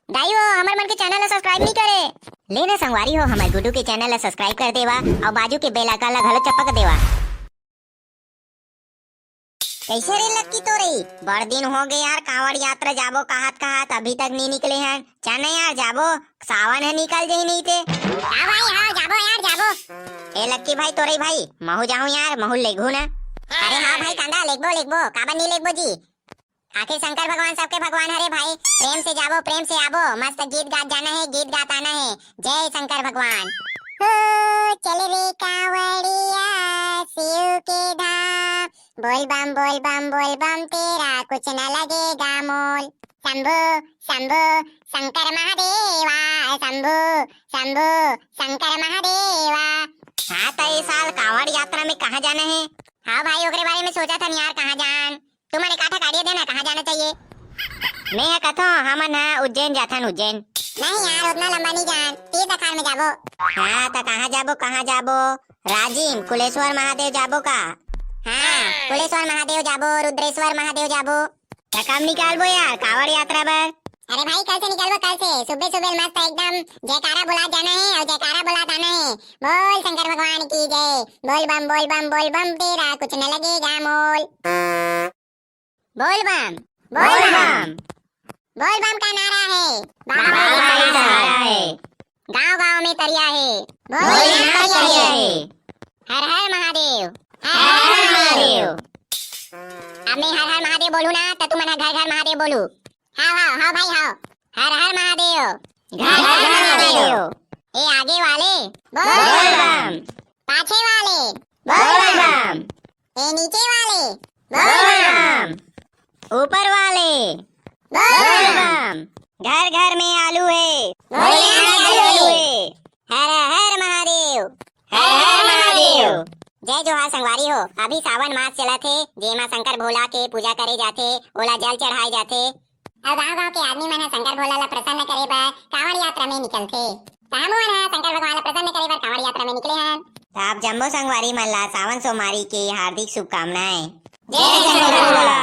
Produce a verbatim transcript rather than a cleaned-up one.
दाई हो, हमर मन के channel ला subscribe नहीं करे। ले ना संगवारी हो, हमर गुड्डू के channel ला subscribe कर देवा अउ बाजू के bell icon ला घलो चपक देवा। कैसे रे लक्की तोरई? बड़ दिन हो गए यार, कांवड़ यात्रा जाबो कहत कहत अभी तक नहीं निकले हन। चल ना यार, जाबो, सावन ह निकल जाही नहीं ते। हाँ भाई, हाँ, जाबो यार, जाबो। ए लक्की भाई, तोरई भाई, महू जाहूं यार, महू लेगहू ना। अरे हाँ भाई कांदा, लेगबो, लेगबो, काबर नहीं लेगबो जी? आखिर शंकर भगवान सबके भगवान हरे भाई, प्रेम से जाबो, प्रेम से आबो, मस्त गीत गात जाना है, गीत गात आना है। जय शंकर भगवान। हो चल रे कांवड़िया शिव के धाम, बोल बम बोल बम बोल बम, तेरा कुछ न लगेगा मोल। शंभो शंभो शंकर महादेवा, शंभो शंभो शंकर महादेवा। हाँ, त ए साल कांवड़ यात्रा में कहाँ जाना है? हाँ भाई, ओकरे बारे में सोचा था यार, कहाँ जान। तुमन एक आठ idea देना, कहाँ जाना चाहिए? मैं ह कथों, हमन ह उज्जैन जाथन, उज्जैन। नहीं यार, उतना लंबा नहीं जान, तीर्थ अखाड़ में जाबो। हाँ, त कहाँ जाबो, कहाँ जाबो? राजिम, कुलेश्वर महादेव जाबो का? हाँ, कुलेश्वर महादेव जाबो, रुद्रेश्वर महादेव जाबो। त कब निकालबो यार, कांवड़ यात्रा बर? अरे भाई, कल से निकालबो, कल से। सुबह सुबह मस्त एकदम जयकारा बुला जाना है अउ जयकारा बुला आना है। बोल शंकर भगवान की जय। बोल बम, बोल बम, बोल बम, तेरा कुछ न लगेगा मोल। बोल बम, बोल बम। बोल बम का नारा है, बाबा का सहारा है। गांव गांव में तरिया है, भोलेनाथ तरिया है। हर हर महादेव, हर हर महादेव। अब मैं हर हर महादेव बोलूं ना, त तुमन ह घर घर महादेव बोलू। हाव, हाव, हाव भाई, हाव। हर हर महादेव, घर घर महादेव। ए आगे वाले, बोल बम। पाछे वाले, बोल बम। ए नीचे वाले, बोल बम। ऊपर वाले, बोल बम। घर घर में आलू है, भोलेनाथ आलू है। हर हर महादेव, हर हर महादेव। जय जोहार संगवारी हो, अभी सावन मास चलत हे, जेमा शंकर भोला के पूजा करे जाथे, ओला जल चढ़ाए जाथे। अउ गांव-गांव के आदमी मन ह शंकर भोला ला प्रसन्न करे बर कांवड़ यात्रा में निकलथे। त हमू मन ह शंकर भगवान ला प्रसन्न करे बर कांवड़ यात्रा में निकले हन। त आप जम्मो संगवारी मन ला सावन सोमवारी के हार्दिक शुभकामनाएं। जय शंकर भोला।